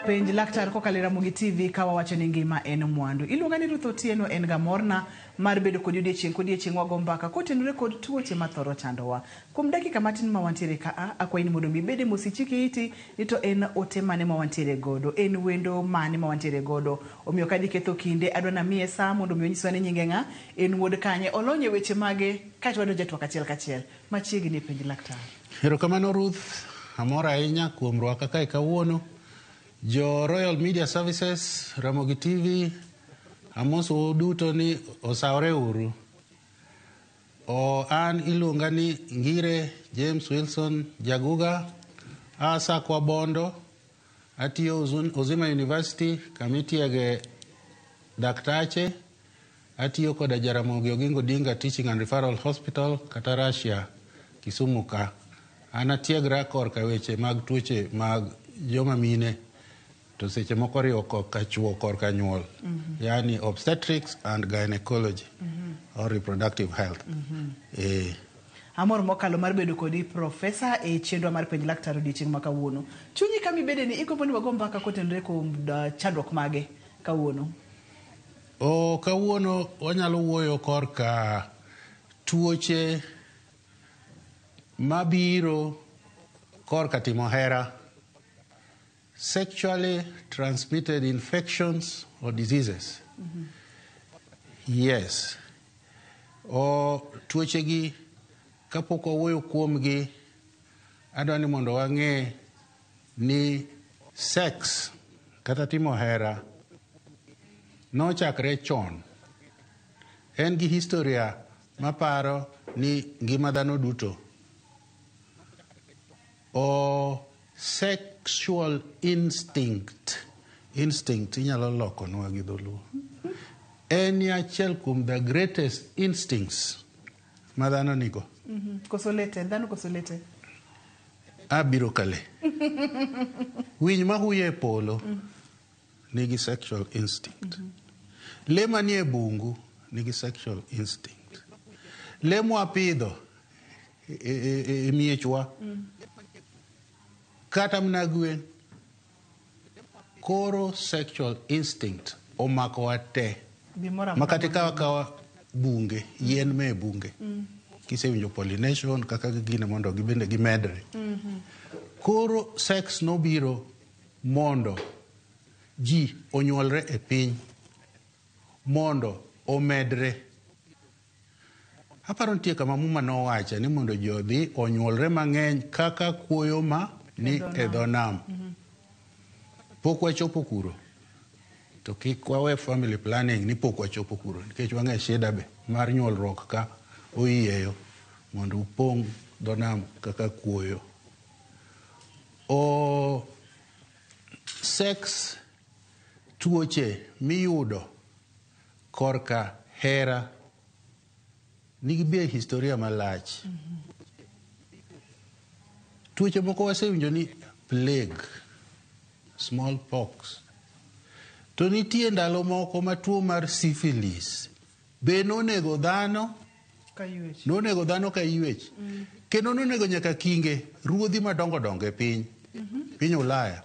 Penj laktar kokalo e Ramogi TV ka wawacho ni ngima en mwandu. Iluonga ni Ruth Otieno en ga morna mar bedo kodi odiechieng' kodiechieng' wago mbaka kotenore kod tuoche mathoro chandowa. Kuom dakika matin ma wantiere ka a, akwayi ni mondo mi ibede mos ichik iti ni to en ote mane ma wantiere godo, en wendo mane ma wantiere godo. Omiyo ka diketho kinde, adwa namiye saa mondo mi onyiswa ni nyinge ng'a, en wuod kanye, olony e weche mage, kaeto wadonjo e twak achiel kachiel. Machiegni e penj laktar. Erokamano Ruth, amor ahinya kuom rwaka kae kawuono. Jo Royal Media Services, Ramogi TV, amosou duto ni osawore uru. O, an iluonga ni Ngire James Wilson Jaguga, a Sakwa Bondo, atiyo Uzima University kama itiege daktache, atiyo koda Jaramogi Oginga Odinga Teaching and Referral Hospital kata Russia, Kisumu ka. An atiegra korka weche mag tuoche mag joma mine to seche moko oriwo korka chuo korka nyuol. Yani obstetrics and gynecology or reproductive health. Amor mokalo mar bedo kodi profesa e chenro mar penj laktar odiechieng' ma kawuono. Chunyi kama ibede ni igombo ni wago mbaka kotenore kuom chandruok mage kawuono? O, kawuono wanyalo wuoyo korka tuoche mabiro korka timo hera. Sexually transmitted infections or diseases. Yes. O tuochegi kapok wawuoyo kuomgi, adwa ni mondo wang'e ni sex kata timo hera nochakre chon. En gi historia maparo ni ngima dhano duto. O sexual instinct, instinct inyalo lokonwa gi dholuo. En achiel kuom the greatest instincts ma dhano nigo. Koso lete, dhano koso lete. Abiro kale. Winy mahuyo e polo nigi sexual instinct. Le manie bungu nigi sexual instinct. Le mwapidho e miechwa kata mana gwen koro sexual instinct omakowa te. Gimoro amora Makata ikawa akawa bunge, yien me bunge. Kisewinjo pollination kaka gigine mondo gibende gimedre. Koro sex nobiro mondo ji onyuolre e piny mondo omedre. Aparo nitie kama Muma nowache ni mondo ji odhi onyuolre mang'eny kaka kuoyo ma ni e dho nam. Pok wachopo kuro. To kik wawe family planning ni pok wachopo kuro nikech wang'e shida be mar nyuolruok ka oyieyo mondo upong' dho nam kaka kuoyo. O sex tuoche miyudo korka hera nigi be historia malach. Tuoche moko wasewinjo ni plague, smallpox. To nitie ndalo moko ma tuo mar syphilis be nonego dhano, nonego dhano ka ywech. Kendo nonego nyaka kinge ruodhi madongo dongo e piny, piny Ulaya.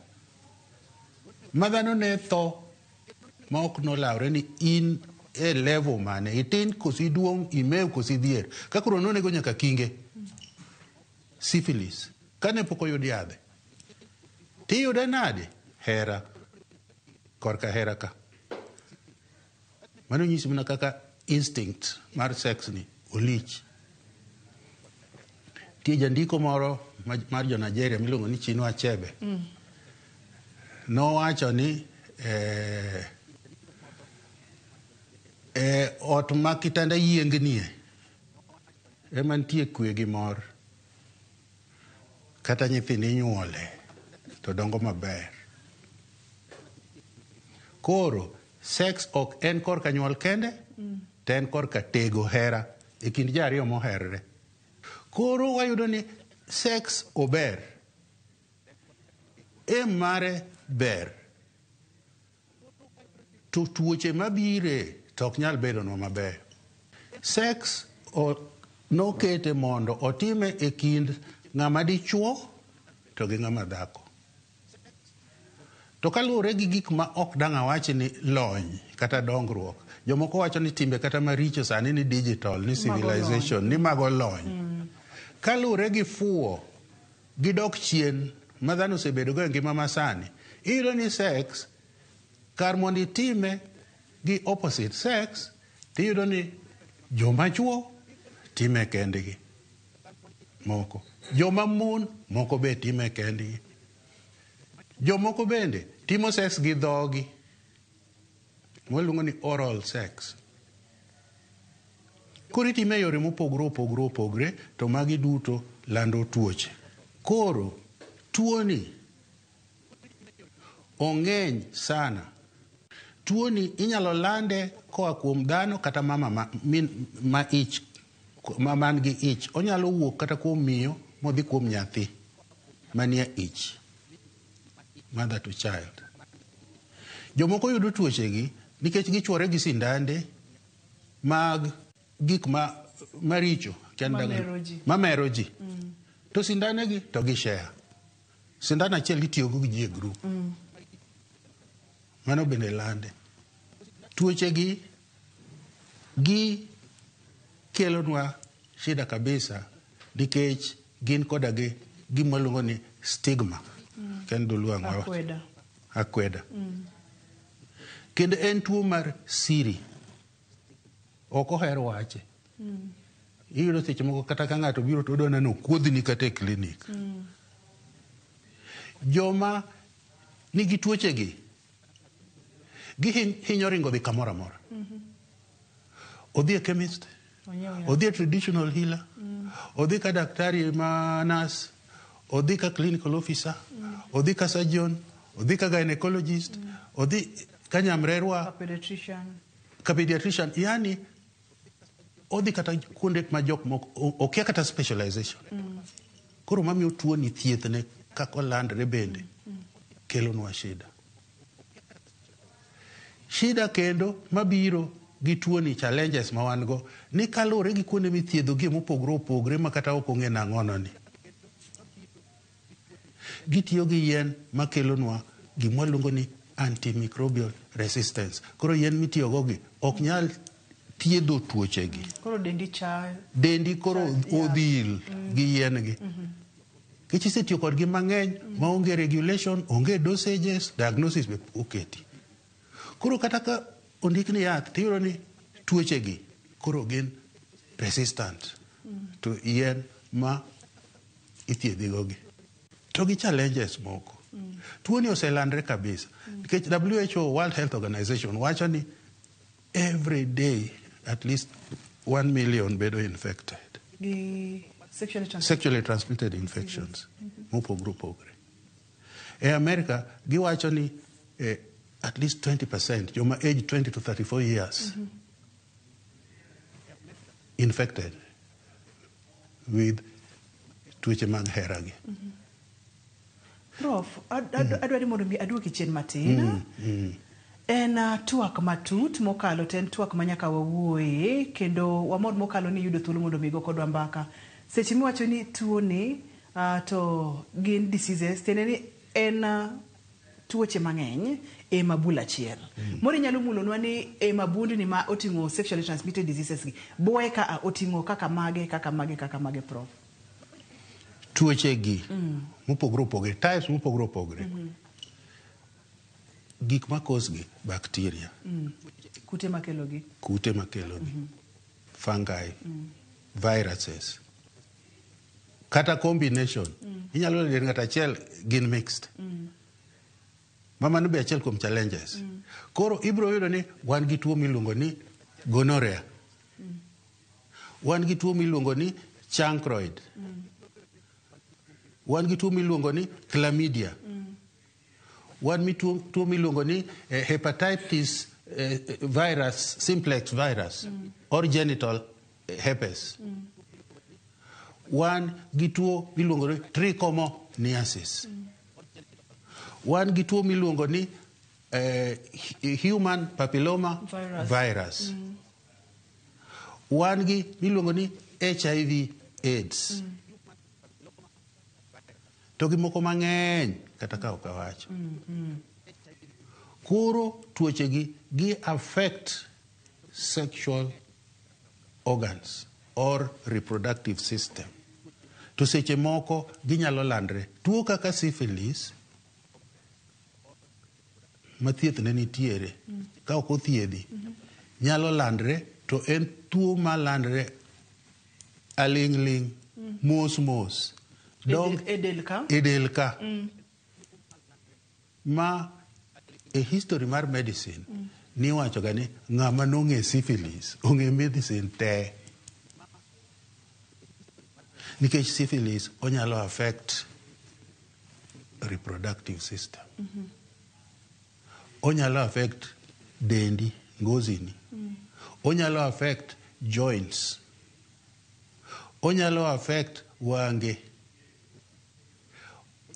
Ma dhano ne tho ma ok nolawre ni in e level mane, itin koso iduong', imew koso idhier. Ka koro nonego nyaka kinge. Syphilis. Kane pok oyud yadhe. Tiyude nade? Hera. Korka hera ka. Mano nyisi mana kaka instinct mar sex ni olich. Nitie jandiko moro mar jo Nigeria miluongo ni Chinua Achebe. Nowacho ni ot ma kitanda yiengnie ema nitie kwe gi mor. Kata nyithindo inyuole to dongo maber. Koro Sex ok en korka nyuol kende, to en korka tego hera e kind ji ariyo moherre. Koro wayudo ni sex ober, aim mare ber, to tuoche mabire to ok nyal bedonwa maber. Sex nokete mondo otime e kind ng'ama dichuo to gi ng'ama dhako. To kaluwore gi gik ma ok dang' awachi ni lony kata dongruok, jomoko wacho ni timbe kata maricho sani ni digital, ni civilization, ni mago lony. Kaluwore gi fuwo gi dok chien ma dhano osebedogo e ngima masani, iyudo ni sex kar mondo itime gi opposite sex, tiyudo ni joma chuo time kendgi moko, joma mon moko be time kendgi. Jomoko bende timo sex gi dhogi, waluongo ni oral sex. Koro itime e yore mopogore opogore opogre, to magi duto lando tuoche. Koro tuoni ong'eny sana. Tuoni inyalo lande koa kuom dhano kata mama ma, min, ma ich ma man gi ich. Onyalo wuok kata kuom miyo modhi kuom nyathi manie ich, mother to child. Jomoko yudo tuochegi nikech gichwore gi sindande mag gik ma maricho Mamero ji. Mamero ji. To sindanegi to gi share. Sindan achiel itiyogo gi ji e group. Mano bende lande. Tuochegi gi kelonwa shida kabisa nikech gin koda gi gima waluongo ni stigma. Ken dholuo ang'o? Akweda. Akweda. Kendo en tuo mar siri. Ok oher wache. Iyudo seche moko kata ka ng'ato biro to odwa neno okuodhni kata e klinik. Joma nigi tuochegi gihinyo ringo dhi kamoro amora. Odhi e chemist, odhi e traditional healer, odhi ka daktari ma nurse, odhi ka clinical officer, odhi ka surgeon, odhi ka gynecologist, odhi ka nyamrerwa, Ka pediatrician. Ka pediatrician, yani odhi kata kuonde ma jok moko okia kata specialization. Koro mamiyo tuo ni thiethne kaka olandre bende kelonwa shida. Shida kendo mabiro gi tuoni, challenges ma wan go ni kaluwore gi kuonde mithiedhogie mopogore opogore ma kata ok ong'e nang'ono ni. Gitiyo gi yien makelonwa gima waluongo ni antimicrobial resistance. Koro yien mitiyogo gi ok nyal thiedho tuochegi. Koro dendi chayo. Dendi koro odhil gi yien gi. Nikech isetiyo kodgi mang'eny maonge regulation, onge dosages, diagnosis be oketi. Koro kata ka ondikni yath tiyudo ni tuochegi koro gin resistant to yien ma ithiedhigo gi. To gi challenges moko. Tuoni oselandre kabisa. Nikech WHO, World Health Organization, wacho ni every day at least 1 million bedo infected. Gi sexually transmitted. Sexually transmitted infections mopogore opogore. E America giwacho ni at least 20% joma age 20 to 34 years infected with tuoche mag hera gi. Prof, adwaro mondo mi aduoki chien matin. En twak matut mokalo to en twak ma nyaka wawuoye kendo wamor mokalo ni yudo thuolo mondo mi go kodwa mbaka. Seche miwacho ni tuoni to gin diseases, tiende ni en tuoche mang'eny e mabul achiel. Moro inyalo mulonwa ni e mabundni ma oting'o sexually transmitted diseases gi. Buoye ka oting'o kaka mage, kaka mage, kaka mage, Prof. Tuoche gi mopogore opogore, types mopogore opogore. Gik ma cause gi bacteria. Kute makelo gi. Kute makelo gi. Fungi, viruses. Kata combination. Inyalo yudo ng'ato achiel gin mixed. Ma mano be achiel kuom challenges. Koro ibiro yudo ni wan gi tuo miluongo ni gonorrhea. Wan gi tuo miluongo ni chancroid. Wan gi tuo miluongo ni chlamydia. Wan gi tuo miluongo ni hepatitis Virus, simplex virus or genital herpes. Wan gi tuo miluongo ni trichomoniasis. Wan gi tuo miluongo ni human papilloma Virus. Virus. Wan gi miluongo ni HIV AIDS. To gi moko mang'eny kata ka ok awacho. Koro tuoche gi gi affect sexual organs or reproductive system. To seche moko ginyalo landre. Tuo kaka syphilis ma thieth ne nitiere ka ok othiedhi nyalo landre, to en tuo ma landre aling' ling' mos mos. E del ka? E del ka. Ma e history mar medicine niwacho ga ni ng'ama nong'e syphilis ong'e medicine te, nikech syphilis onyalo affect reproductive system, onyalo affect dendi, ngozini, onyalo affect joints, onyalo affect wange,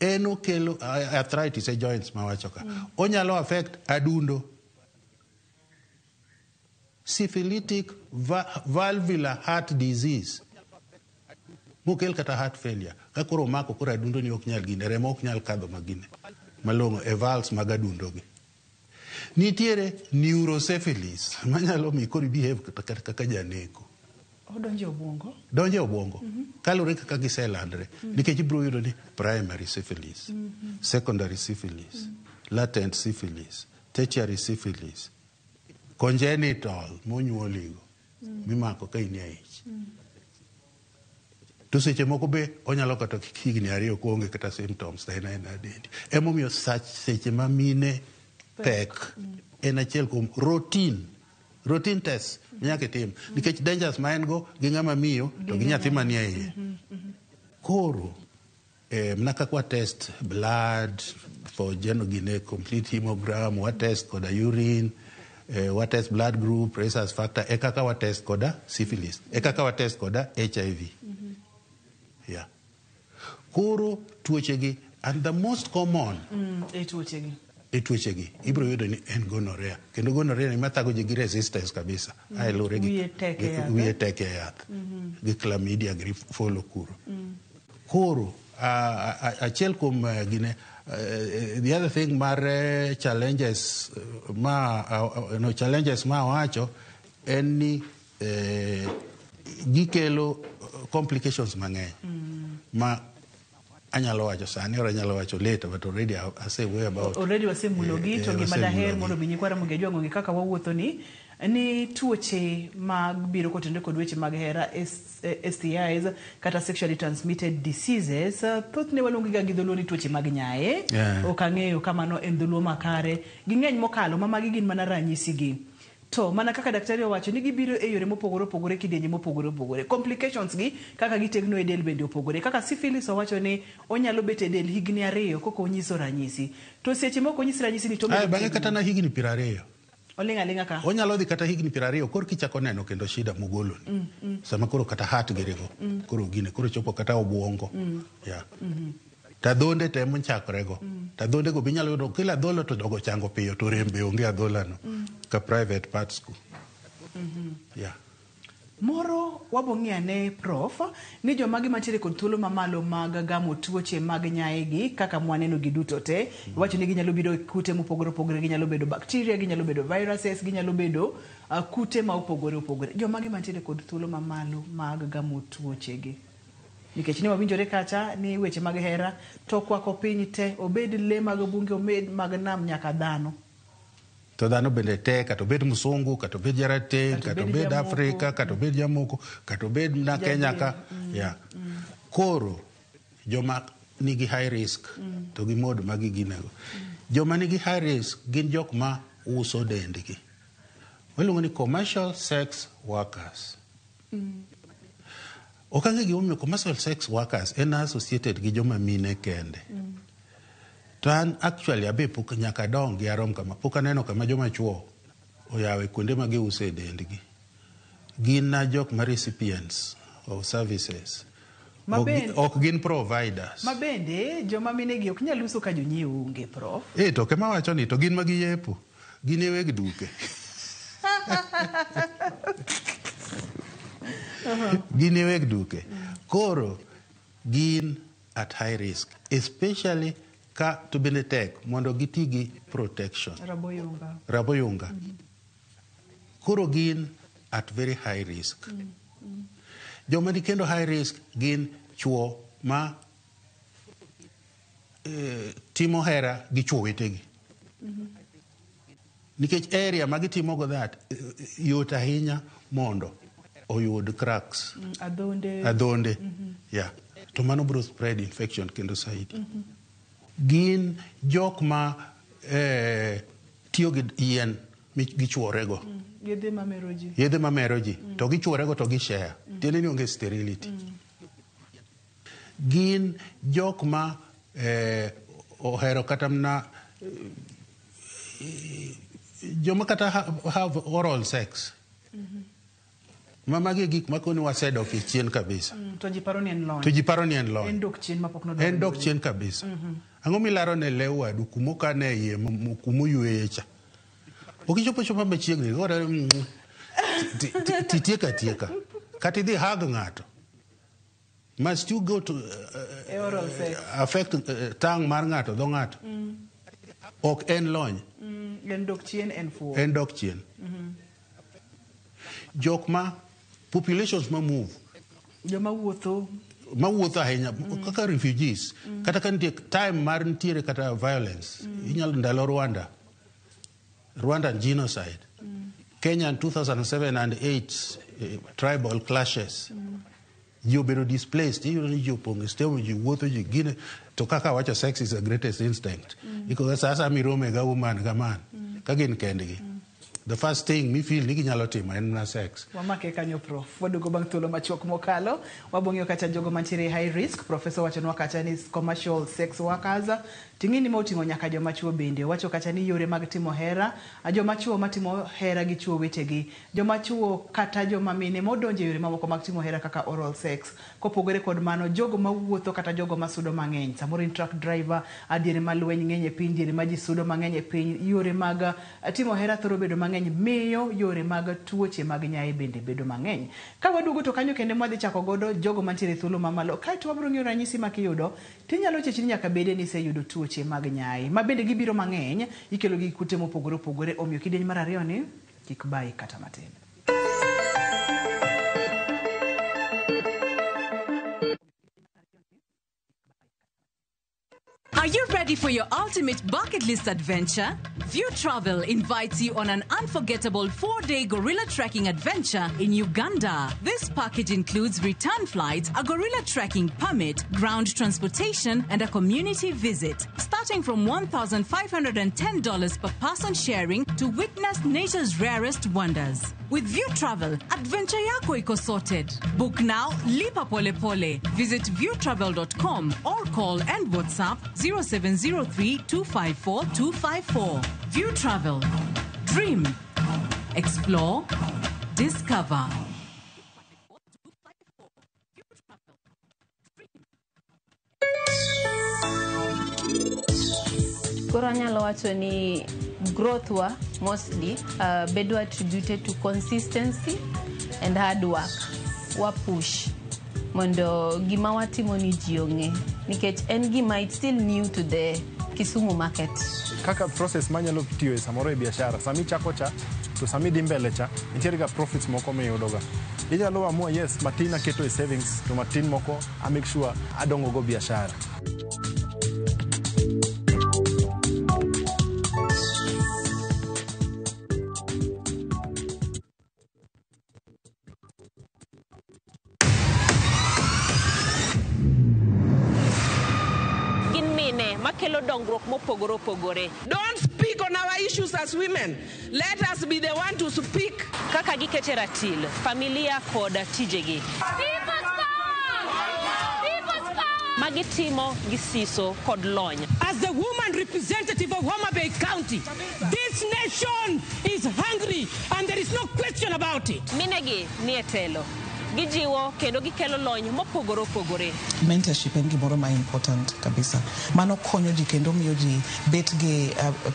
en okelo arthritis e joints mawacho ka, onyalo affect adundo, syphilitic valvular heart disease mokel kata heart failure. Ka koro omako, koro adundo ni ok nyal gine, remo ok nyal kadho magine malong'o e valves mag adundo gi. Nitiere neurosyphilis manyalo mi koro ibehave kata kaka janeko. Odonjo e obwongo. Donjo e obwongo kaluwore kaka giselandre, nikech ibiro yudo ni primary syphilis, secondary syphilis, latent syphilis, tertiary syphilis, congenital monyuoligo mimako ka in e ich. To seche moko be onyalo kata higni 2 koonge kata symptoms, to en aena dendi. Emomiyo seche ma mine pek en achiel kuom routine test nyaka itim, nikech dangers ma en go gi ng'ama miyo to gi nyathi manie iye. Koro mana kaka wa test blood for gine complete hemogram, wa test koda urine, wa test blood group, rhesus factor, e kaka wa test koda syphilis, e kaka wa test koda HIV. Yeah. Koro tuoche gi, and the most common E tuoche gi. E tuoche gi ibiro yudo ni en gonorrhea, kendo gonorrhea ni mathago ji gi resistance kabisa. Ae luwore gi Wiye tek e yath, wiye eh? Tek e yath gi chlamydia gi follow kuro. Koro achiel kuom gine, the other thing mar challenges ma no challenges ma awacho en ni gikelo complications mang'eny ma anyalo wacho sani or anyalo wacho later, but already asewuoyo about. Already wasemulogi. To gima daher wasemulogi. Mondo mi nyikwa Ramogi Ajwang' ong'e kaka wawuotho ni tuoche mag biro kotenore kod weche mag hera, STIs kata sexually transmitted diseases, thothne waluongo ga gi dholuo ni tuoche mag nyaye. Ok ang'eyo kamano en dholuo makare. Ging'eny mokalo ma magi gin mana ranyisi gi. To mana kaka daktari owacho ni gibiro e yore mopogore opogore, kidienje mopogore opogore. Complications gi kaka gitegno e del bende opogore. Kaka syphilis owacho ni onyalo bet e del higni 2 koko onyiso ranyisi. To seche moko onyis ranyisi ni to Aye, omedo bang'e tegno. Kata na higni 20. Oling' aling'a ka. Onyalo dhi kata higni 20 koro kichako neno kendo shida mogoloni. Sama koro kata heart girigo. Koro gine koro chopo kata obwongo. Yeah. To adhonde te mochakorego. To adhonde go binyalo yudo kila adhola to jogo chango piyo to rem be onge adhola no. Ka private parts go. Yeah. Moro wabo ng'iyo ane, Prof, ni jomage mantiere kod thuolo mamalo mag gamo tuoche mag nyaye kaka mwaneno gi duto te. Iwacho ni ginyalo bedo kute mopogore opogore, ginyalo bedo bacteria, ginyalo bedo viruses, ginyalo bedo kute ma opogore opogore. Jomage mantiere kod thuolo mamalo mag gamo tuoche gi? Nikech ne wawinjore kacha ni weche mag hera to kwako piny te, obed lee mag bunge, obed mag nam, nyaka dhano. To dhano bende te, kata obed msungu, kata obed jarateng', kata kata obed obed jamoko. Afrika, kata obed jamoko, kata obed na Kenya ka. Yeah. Koro joma nigi high risk to gi mode ma giginego. Joma nigi high risk gin jok ma uso dendgi. Waluongo ni commercial sex workers. Ok ang'e gimomiyo commercial sex workers en associated gi joma mine kende. To an actually abe pok nyaka adongi arom kama pok aneno kama joma chuo oyawe kuonde ma giuse e dendgi. Gin na jok ma recipients of services. Ok gin providers. Ma bende joma mine gi ok nyal uso ka jonyiewo onge, Prof. To kema wacho ni to gin ma giyepo. Gin e weg duke. Gin e weg duke. Koro gin at high risk, especially ka to bende tek mondo giti gi protection. Raboyunga. Raboyunga. Koro gin at very high risk. Joma ni kendo high risk gin chuo ma timo hera gi chuo wetegi. Nikech area ma gitimogo that yot ahinya mondo oyud cracks. Adhonde. Adhonde. Yeah. To mano biro spread infection kendo saidi. Gin jok ma tiyo gi yien gichuorego. Yedhe mamero ji. Yedhe mamero ji. To gichuorego to gishare. Tiende ni onge sterility. Gin jok ma ohero kata mana joma kata have oral sex. Ma magi gik makoni wasedok e chien kabisa. To ji paro ni en lony. To ji paro ni en lony. En dok chien mapok nodonjo. En dok chien kabisa. Ang'o milaro ne lew wadu kumokane iye kumoyueye cha? Ok ichopo chopa machiegni koro titieka tieka. Kata idhi hug ng'ato. Must you go to oral sex. Affect tongue mar ng'ato, dho ng'ato. Ok en lony. En dok chien en fuo. En dok chien. Jok ma populations ma move. Joma wuotho. Ma wuotho ahinya kaka refugees. Kata ka nitie time mar nitiere kata violence. Inyalo ndalo Rwanda. Rwandan genocide. Kenya in 2007 and 8 tribal clashes. Ji obedo displaced. Iyudo ni ji opong' e stadium, ji wuotho, ji gine. To kaka wacho, sex is the greatest instinct. Iko sasa mirome ga woman ga man. Ka gin kendgi. The first thing mi feel ni ginyalo timo en mana sex. Wamake kanyo, Prof. Waduogo bang' thuolo machuok mokalo. Wabong'iyo kacha jogo mantiere high risk. Professor wachonwa kacha ni commercial sex workers. Ting'ini ni moting'o nyaka joma chuo bende. Owacho kacha ni yore mag timo hera. Joma chuo matimo hera gi chuo wetegi. Joma chuo kata joma mine modonjo e yore mamoko mag timo hera kaka oral sex. Kopogore kod mano, jogo mawuotho kata jogo masudo mang'eny. Samoro in truck driver, diere ma lweny ng'eny e piny, diere ma ji sudo mang'eny e piny. Yore mag timo hera thoro bedo mang'eny, miyo yore mag tuoche mag nyaye bende bedo mang'eny. Ka waduogo to kanyo kende mwadhi chako godo jogo mantiere thuolo mamalo. Kaeto wabiro ng'iyo ranyisi ma kiyudo, tinyalo chechni nyaka bede ni iseyudo tuoche mag nyaye. Ma bende gibiro mang'eny, ikelo gi kute mopogore opogore, omiyo kidieny mar ariyo ni kik bayi kata matin. Are you ready for your ultimate bucket list adventure? View Travel invites you on an unforgettable 4-day gorilla trekking adventure in Uganda. This package includes return flights, a gorilla trekking permit, ground transportation, and a community visit. Starting from $1,510 per person sharing to witness nature's rarest wonders. With View Travel, adventure yako iko sorted. Book now, lipa pole pole. Visit viewtravel.com or call and WhatsApp 0703 254 254. View Travel. Dream. Explore. Discover. Koro anyalo wacho ni growth wa mostly bedo attributed to consistency and hard work. Wa push mondo gima watimo ni ji ong'e nikech en gima it's still new to the Kisumu market. Kaka process manyalo tiyo e samoro e biashara, sami chako cha to sami dhi mbele cha, nitiere ga profits moko miyudo ga. Inyalo amua yes, matin aketo e savings to matin moko a make sure adongo go biashara. Gin mine makelo dongruok mopogore opogore. Don't speak on our issues as women. Let us be the one to speak. Kaka gikete ratil, familia kod tijegi. People's power! People's power! ma gitimo gi siso kod lony. As the woman representative of Homa Bay County, this nation is hungry and there is no question about it. Minegi nie telo. Gijiwo kendo gikelo lony mopogore opogore. Mentorship en gimoro ma important kabisa. Mano konyo ji kendo miyo ji bet gi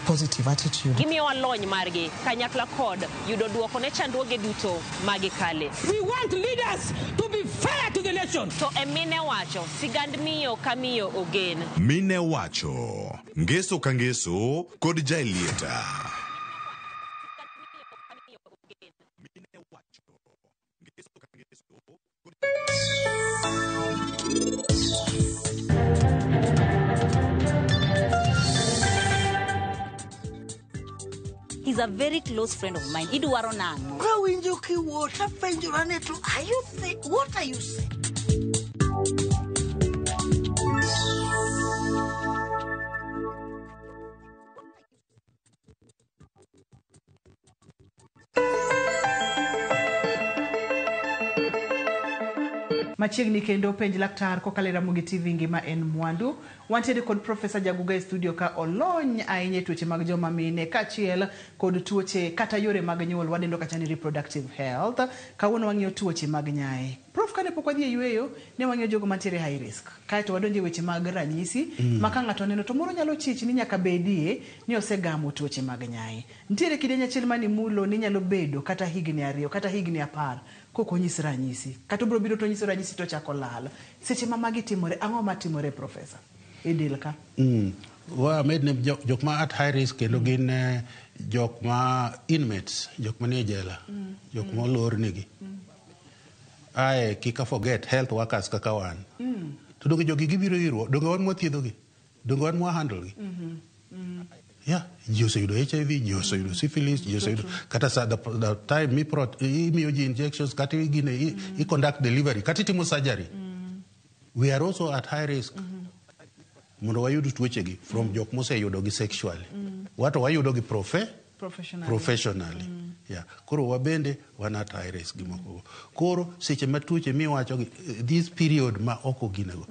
positive attitude. Gimiyowa lony margi kanyakla kod yudo duoko ne chandruoge duto ma gikale. We want leaders to be fair to the nation. To e Mine Wacho, sigand miyo ka miyo ogen. Mine Wacho, ngeso ka ngeso kod Jaelieta. He's a very close friend of mine. Idwaro nang'o? Kawinjo kiwuo tapenjora ni to are you what are you saying? Machiegni kendo penj laktar kokalo e Ramogi TV ngima en mwandu. Wantiere kod Profesa Jaguga e studio ka olony ahinya e tuoche mag joma mine kaachiel kod tuoche kata yore mag nyuol wadendo kacha ni reproductive health. Kawuono wang'iyo tuoche mag nyae. Prof, kane pok wadhi e yueyo, ne wang'iyo jogo mantiere high risk. Kaeto wadonjo e weche mag ranyisi ma ka ng'ato oneno to moro nyalo chich ni nyaka bedie ni osegamo tuoche mag nyae. Nitiere kidieny achiel mani mulo ni nyalo bedo kata higni 2 kata higni 10 kok onyis ranyisi. Kata obiro biro to onyiso ranyisi to ochako lal. Seche ma magi timore, ang'o matimore Profesa? E del ka? Wa med ne jok ma at high risk kendo gin jok ma inmates, jok manie jela, jok ma olor negi. Ae, kik a forget health workers kaka wan. To donge jogi gibiro irwa, donge wan mwathiedhogi, donge wan mwa handle gi. Yeah, ji oseyudo HIV, ji oseyudo syphilis, ji oseyudo kata sa the time imiyo ji injections, kata igine i conduct delivery, kata itimo surgery. We are also at high risk. Mondo wayud tuochegi from jok moseyudogi sexually. Wato wayudogi professionally. Yeah. Koro wabende wan at high risk gi moko. Koro seche ma tuoche miwachogi, this period ma ok oginego,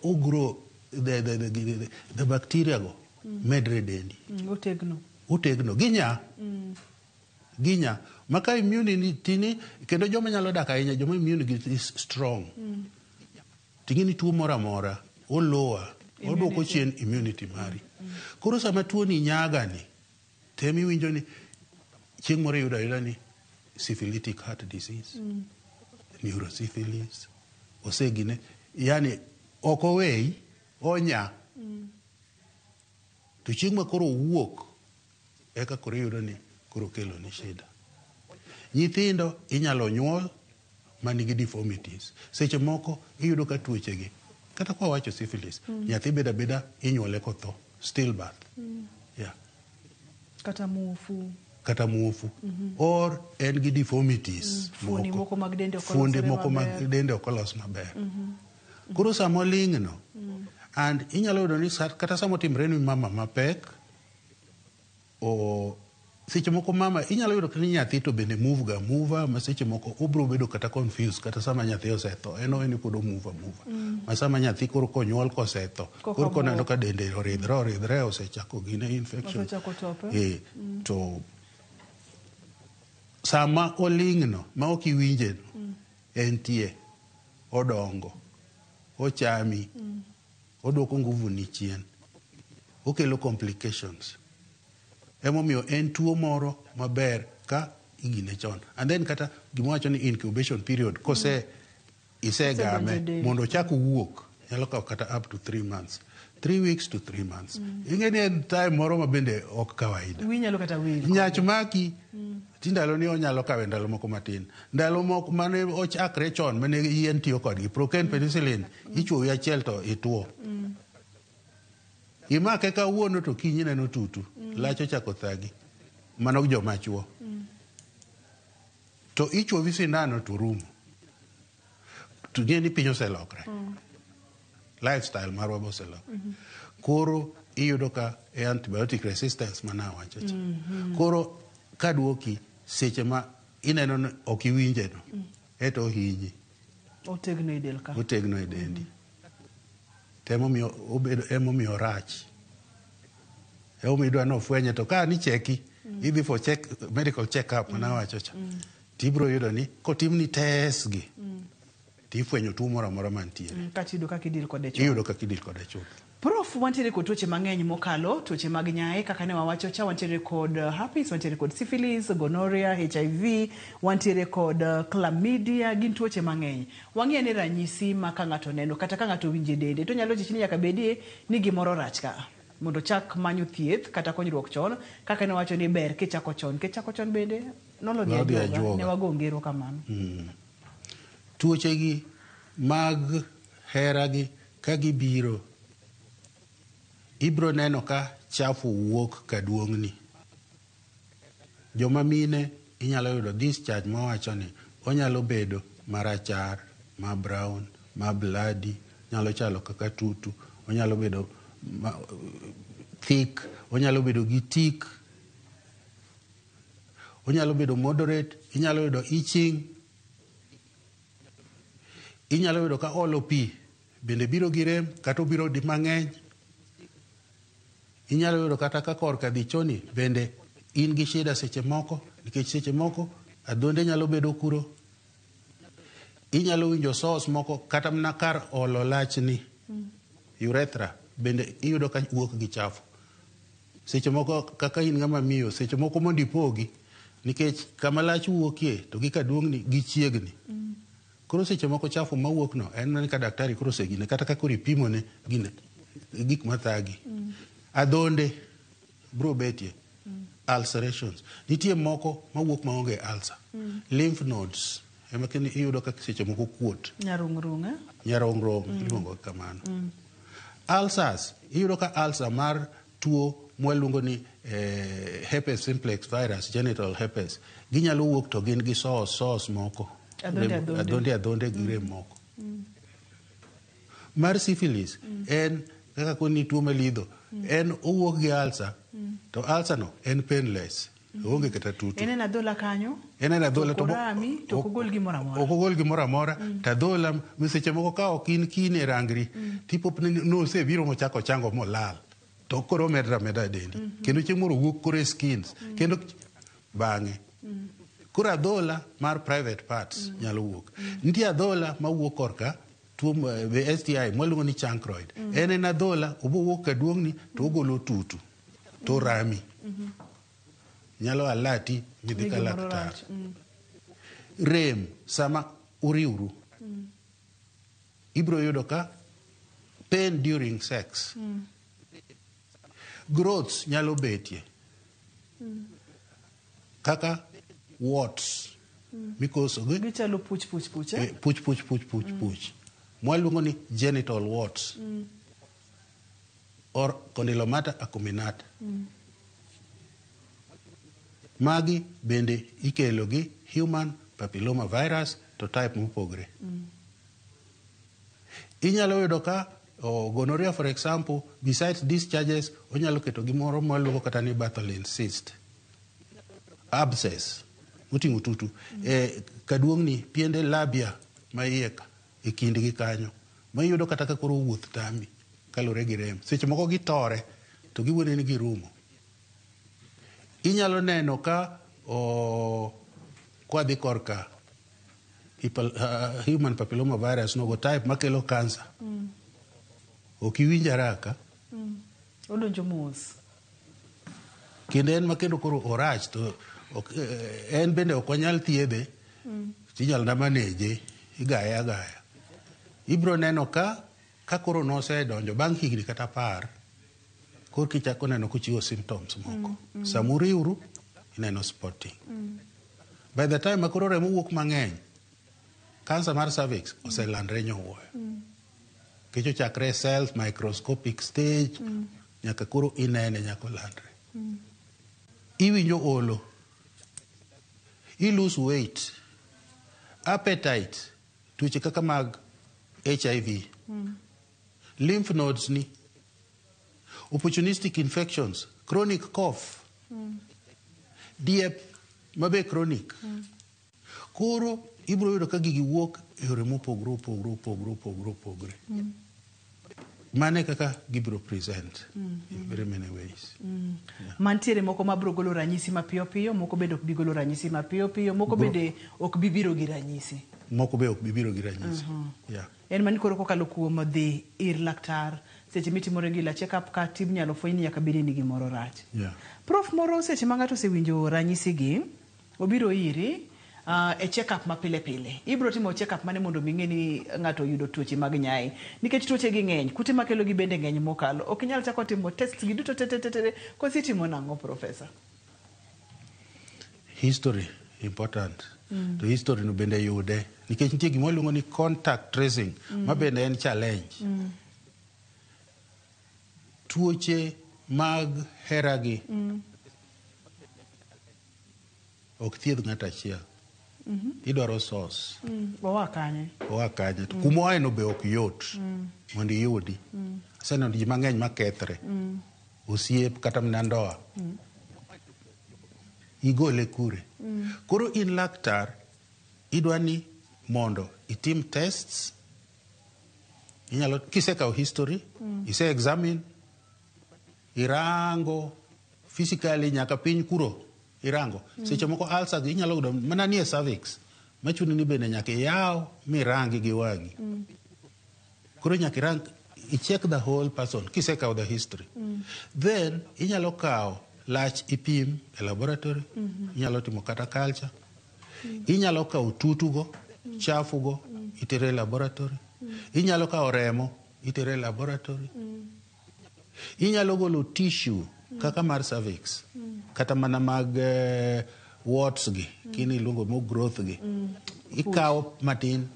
o grow the bacteria go medre dendi. Otegno. Otegno. Ginya. Ginya. Maka immunity ni, kendo joma nyalo dak ahinya, joma immunity is strong. Ting'eni tuo moro amora, oloa, oduoko chien immunity mari. Koro sama tuo ni nyagani, tem iwinjo ni chieng' moro iyudo ayuda ni syphilitic heart disease, neurosyphilis, osegine, yani ok oweyi, onya. To chieng' ma koro owuok, eka koro iyudo ni koro kelo ni shida. Nyithindo inyalo nyuol manigi deformities. Seche moko iyudo ka tuochegi, kata kwa wacho syphilis, nyathi beda beda inyuole kotho, stillbirth. Yeah. Kata muofu. Kata muofu. Or en gi deformities. Fuondi moko mag dende ok Fuondi olosore moko mag maber. dende ok olos maber. Koro sama oling'no, and inyalo yudo ni kata sama otimre ni mama mapek, o seche moko mama inyalo yudo ni nyathi to bende move ga mova, ma seche moko obiro bedo kata confused kata sama nyathi osetho, en oweni pod omove amova. Ma sama nyathi koro konyuol kosetho, Koka koro koneno buok. ka dende oridhre oridhre osechako gine infection. Osechako top, eh? To sama oling'no ma ok iwinje no, entie, odongo, ochami, oduoko nguvu ni chien, okelo complications. Emomiyo en tuo moro maber ka igine chon. And then kata gima wacho ni incubation period, kose isegame Osedonjo e del. mondo ochak wuok, nyalo kawo kata up to 3 months. 3 weeks to 3 months. Ing'e ni en time moro ma bende ok kawaida. Wiyi nyalo kata wil. Nyach maki, ti ndalo ni onyalo kawe ndalo moko matin. Ndalo moko mane ochakre chon mane yien tiyo kodgi, procaine penicillin, ichuowi achiel to ituo. Imake kawuono to kiny ineno tutu, lach ochako thagi. Mano joma chuo. To ichuowi sindano to rumo. To ng'e ni piny oselokre. Lifestyle marwa be oselokre. Koro iyudo ka e antibiotic resistance mana awacho cha. Koro kaduoki seche ma ineno ni ok iwinje no, eto ohinyi. Otegno e del ka. Otegno e dendi. To emomiyo obedo emomiyo orach. Emomiyo idwa ni ofwenye to ka ni cheki idhi for check, medical check up mana wacho cha. Tibiro yudo ni kotimni test gi tifwenyo tuo moro amora mantiere. Kaeto iyudo kaka idil kode chon. Iyudo kaka idil kode chuth. Prof, wantiere kod tuoche mang'eny mokalo, tuoche mag nyaye kaka ne wawacho cha, wantiere kod herpes, wantiere kod syphilis, gonorrhea, HIV, wantiere kod chlamydia, gin tuoche mang'eny. Wang'i ane ranyisi ma ka ng'ato oneno kata ka ng'ato owinjo e dende to onyalo chich ni nyaka bedie ni gimoro rach ka mondo ochak manyo thieth kata konyruok chon kaka ne wawacho ni ber kichako chon, kichako chon bende nolo dhi Nodhi ajuoga, ajuoga. ne wago ngero kamano. Tuoche gi mag hera gi ka gibiro ibro neno ka chafu wuok kaduong'ni. Joma mine inyalo yudo discharge mawacho ni onyalo bedo marachar, ma brown, ma bloody, nyalo chalo kaka tutu, onyalo bedo ma, thick, onyalo bedo gi tik, onyalo bedo moderate, inyalo yudo itching, inyalo yudo ka olo pi bende biro gi rem kata obiro di mang'eny. Inyalo yudo kata ka korka dhi choni bende in gi shida seche moko nikech seche moko adhonde nyalo bedo kuro. Inyalo winjo sores moko kata mana kar olo lachni, urethra bende iyudo ka wuok gi chafu. Seche moko kaka in ng'ama miyo, seche moko mondo ipogi nikech kama lach wuokie to gi kaduong'ni gichiegni. Koro seche moko chafu mawuok no en mana ka daktari koro osegine kata ka koro ipimone gine gik mathagi. Adhonde bro betie. Ulcerations. Nitie moko mawuok maonge ulcer. Lymph nodes ema kendo iyudo ka seche moko kuot. Nyarung'rung', eh? Nyarung'rung' iluongo kamano. Ulcers, iyudo ka ulcer mar tuo mwaluongo ni herpes simplex virus, genital herpes, ginyalo wuok to gin gi sores, sores moko. Adhonde, adhonde. Adhonde, adhonde gi rem moko. Mar syphilis en kaka koni tuo malidho, en owuok gi ulcer, to ulcer no en painless, oonge kata tutu. En en adhola kanyo? En en adhola to orami to ok ogol gimoro amora. Ok ogol gimoro amora, to adhola seche moko ka ok in keen e rangri, tipo nosebiro mochako chango molal. To koro omedre ameda e dendi. Kendo chieng' moro owuok koro e skins. Kendo bang'e. Koro adhola mar private parts nyalo wuok. Nitie adhola mawuok korka tuo be STI mwaluongo ni chancroid. En en adhola obo wuok kaduong'ni to ogolo tutu to rami. Nyalo alati midhi ka laktar. Rem sama uriwru. Ibro yudo ka pain during sex. Growths nyalo betie. Kaka warts. Mikoso gi Gichalo puch puch puch, eh? Puch puch puch puch puch. Mwaluongo ni genital warts. Or condylomata acuminata. Magi bende ikelo gi human papilloma virus to type mopogre. Inyalo yudo ka gonorrhea for example, besides discharges, onyalo keto gimoro mwaluongo kata ni Bartholin cyst. Abscess moting'o tutu. Kaduong'ni piende labia ma iye ka, e kindgi kanyo. Ma iyudo kata ka koro wuoth tami kaluwore gi rem. Seche moko gitore to giwuone ni girumo. Inyalo neno ka kwadhi korka human papilloma virus nogo type makelo cancer. Ok iwinj haraka. Odonjo mos. Kendo en ma kendo koro orach to en bende ok wanyal thiedhe. Tinyalo na maneje, igaye agaya. Ibro neno ka koro nosedonjo bang' higni kata 10, koro kichako neno kochiwo symptoms moko. Samuriwru, ineno spotting. By the time ma koro remo wuok mang'eny, cancer mar cervix oselandre nyowuoyo. Nikech ochakre e cells, microscopic stage, nyaka koro inene nyaka olandre. Iwinjo olo. I lose weight. Appetite, tuoche kaka mag HIV. Lymph nodes ni. Opportunistic infections, chronic cough. Diep mabe chronic. Koro ibro yudo ka gigi wuok e yore mopogore opogore opogore opogore opogore. Mano e kaka gibiro present in very many ways. Mantiere moko mabiro golo ranyisi mapiyo piyo, moko bende ok bi golo ranyisi mapiyo piyo, moko bende ok bi biro gi ranyisi. Moko be ok bi biro gi ranyisi. En mani koro kokalo kuom dhi ir laktar seche mitimo regular check up ka tim nyalo fweny ni nyaka bed ni gimoro rach. Prof moro seche ma ng'ato osewinjo ranyisi gi, obiro iri e check up ma pile pile. Ibiro timo check up mane mondo mi ng'e ni ng'ato oyudo tuoche mag nyai. Nikech tuoche gi ng'eny, kute makelo gi bende ng'eny mokalo. Ok inyal chako timo test gi duto te te te te. Koso itimo nang'o, professor? History important. To history no bende yude. Nikech nitie gima waluongo ni contact tracing, ma bende en challenge. Tuoche mag heragi ok thiedh ng'ato achiel. Idwaro source. Oa kanye? Oa kanye? To kuma oae no be ok yot mondo iyudi. Aseneno ji mang'eny makethre. Osiep kata mana ndoa. Igole kure? Koro in laktar, idwa ni mondo itim tests. Inyalo kisekawo history, ise examine, irango physically nyaka piny kuro irango. Seche moko ulcer gi inyalo yudo mana nie cervix. Machuni ni bende nyaka iyaw mirangi gi wang'i. Koro nyaka irang, i check the whole person kisekawo the history. Then inyalo kawo lach ipim e laboratory, inyalo timo kata culture. Inyalo kawo tutugo, chafugo, itere e laboratory. Inyalo kawo remo, itere e laboratory. Inyalo golo tissue kaka mar cervix, kata mana mag warts gi, kini iluongo mo growth gi. Ikawo matin,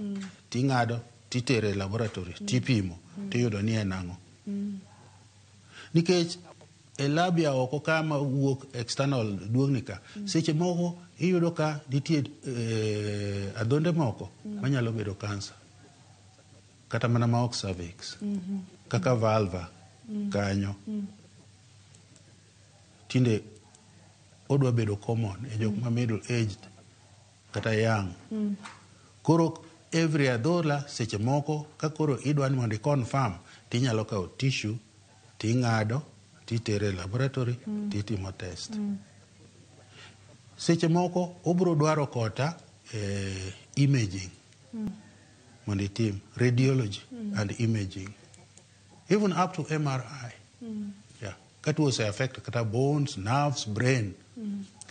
ting'ado, titere e laboratory, tipimo, tiyudo ni en ang'o. Nikech e lab ya oko kama wuok external duong'ni ka, seche moko iyudo ka nitie adhonde moko manyalo bedo cancer. Kata mana ma ok cervix. Kaka vulva kanyo. Tinde odwa bedo common e jok ma middle aged kata young. Koro every adhola seche moko ka koro idwa ni mondo i confirm tinyalo kawo tissue ting'ado titere e laboratory titimo test. Seche moko obiro dwaro kota imaging mondo itim radiology and imaging even up to MRI. Yeah. Ka tuo ose affect kata bones, nerves, brain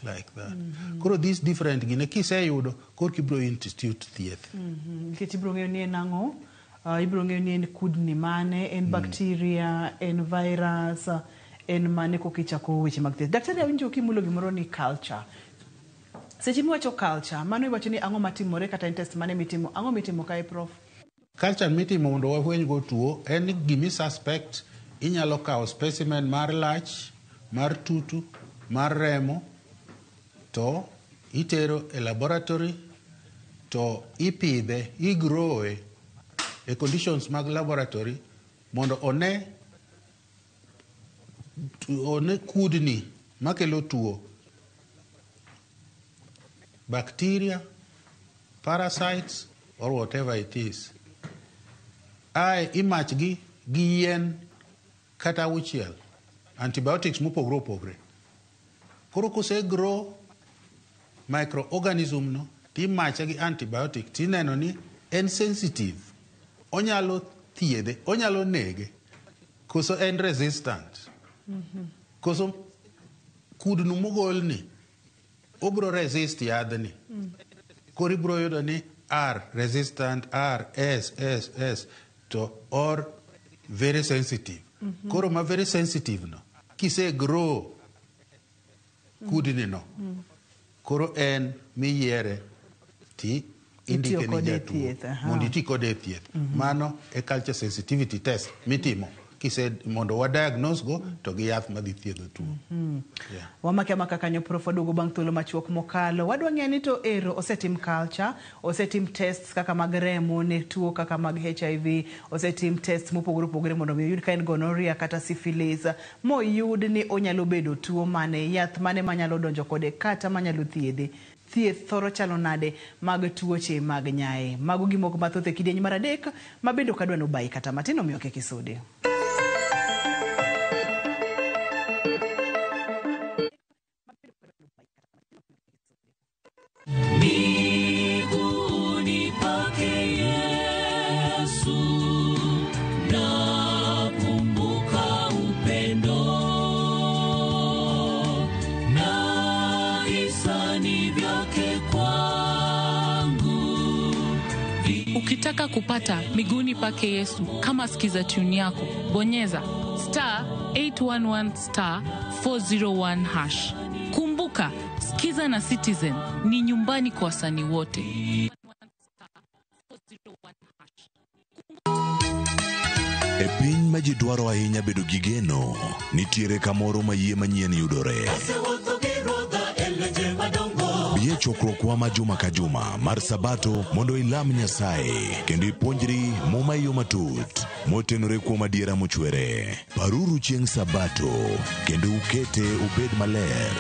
like that. Koro these different gine kiseyudo koro kibiro institute thieth. Nikech ibiro ng'eyo ni en ang'o, ibiro ng'eyo ni en kudni mane, en bacteria, en virus, en mane koka ichako weche mag thieth. Daktari awinjo kimulo gimoro ni culture. Seche miwacho culture, mano iwacho ni ang'o matimore kata en test mane mitimo, ang'o mitimo kae prof? Culture mitimo mondo wafweny go tuo en ni gimi suspect inyalo kawo specimen mar lach, mar tutu, mar remo to itero e laboratory to ipidhe, igrowe e conditions mag laboratory mondo one kudni makelo tuo bacteria, parasites or whatever it is. Ae imachgi gi yien kata auchiel, antibiotics mopogore opogore. Koro kose grow microorganism no, timache gi antibiotic tineno ni en sensitive. Onyalo thiedhe, onyalo nege, koso en resistant. Koso kudni mogolni obro resist yadhni. Koro ibro yudo ni R resistant, R, S, S, S, to or very sensitive. Koro ma very sensitive no, kise grow kudni no, koro en miyiere ti indike ni kode e jatuo thieth, aha. mondo iti kode e thieth. Mano e culture sensitivity test mitimo kise mondo wa diagnose go to gi yath madhi thiedho tuo. Yeah. Wamake amaka kanyo prof waduogo bang' thuolo machuok mokalo. Wadwa ng'eyo ni to ero osetim culture, osetim tests kaka mag remo ne tuo kaka mag HIV, osetim tests mopogore opogore mondo mi oyud ka en gonorrhea kata syphilis, moyud ni onyalo bedo tuo mane, yath mane manyalo donjo kode kata manyalo thiedhe. Thieth thoro chalo nade mag tuoche mag nyaye? Mago gimoko mathoth e kidieny mar adek ma bende ok adwa nobayi kata matin omiyo kik isudi. Miguuni pake Yesu nakumbuka upendo na hisani vyake kwangu. Ukitaka kupata miguuni pake Yesu kama sikiza tune yako, bonyeza star 811 star 401 hash. Kumbuka, Sikiza na Citizen ni nyumbani kwa wasanii wote. E piny ma ji dwaro ahinya bedo gi geno, nitiere kamoro ma yie manyien yudore. Asewuotho gi Ruodha e lwenje madongo. Bi e chokruokwa ma juma ka juma mar Sabato mondo ilam Nyasaye kendo ipuonjri Muma e yo matut motenore kuom adiera mochwere. Paruru chieng' Sabato kendo ukete obed maler.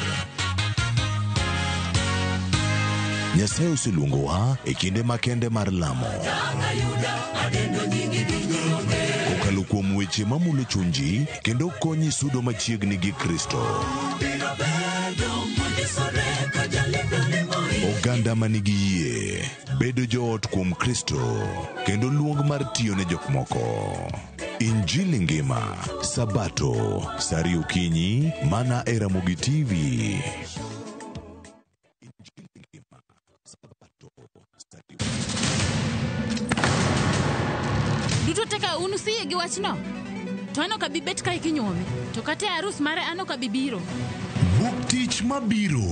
Nyasaye oseluongowa e kinde makende mar lamo. Kokalo kuom weche mamulo chunji kendo konyi sudo machiegni gi Kristo. Oganda ma nigi yie bedo joot kuom Kristo kendo luong mar tiyo ne jok moko. Injili ngima, Sabato, saa ariyo okinyi, mana e Ramogi TV. Duto te ka un usiyie gi wachno, to an ok abi bet kae kinyuome, to kata e arus mare an ok abi biro. Wuok tich mabiro,